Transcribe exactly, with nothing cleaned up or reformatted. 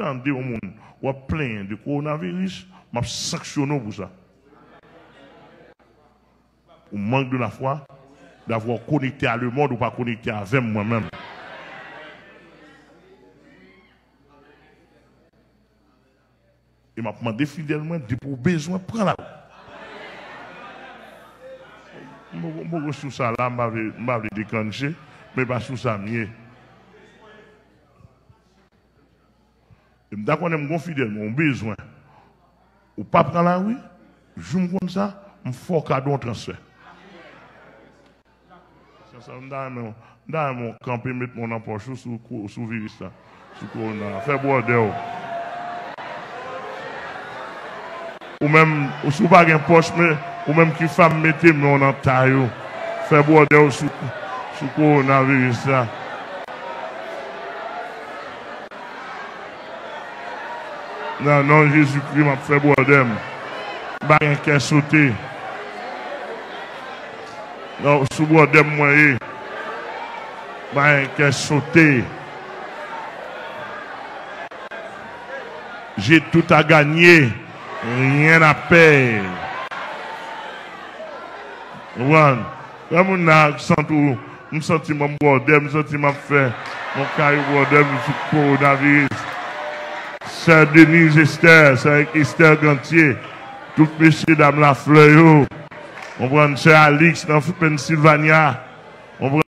tande yon moun w ap plenyen de kowonaviris, m ap sanksyone w pou sa. Ou manque de la foi d'avoir connecté à le monde, ou pa konekte avè m mwen menm. E m ap mande fidèl mwen, depi w bezwen, pran lari. M poko sou sa la, m pa vle, m pa vle deklannche, men pa sou sa m ye. E m ta konnen m gon fidèl mwen, ou bezwen. Ou pa pran lari, jou m konn sa, m fè w kado yon transfè. Sa, sa, m ta renmen, m ta renmen w kanpe, met men w nan pòch ou sou ko-, sou viris la, sou kowona. Fè bwòdè w. Ou menm, ou, si w pa gen pòch, men, ou menm ki fanm, mete men w nan tay ou. Fè bwòdè w sou, sou kowonaviris la. Nan non Jezikri, m ap fè bwòdè m. M pa gen kè sote. Non, sou bwòdè m mwen ye. M pa gen kè sote. J'ai tout à gagner, rien à perdre. Ou konprann? Lè moun nan ak sant ou, m santi m an bwòdè, m santi m ap fè yon kay bwòdè m sou kowonaviris. Sè Denise Esther, sè Esther Gantier, tout mesye dam Laflè yo. Konprann? Sè Alix nan Pennsylvania. Konprann?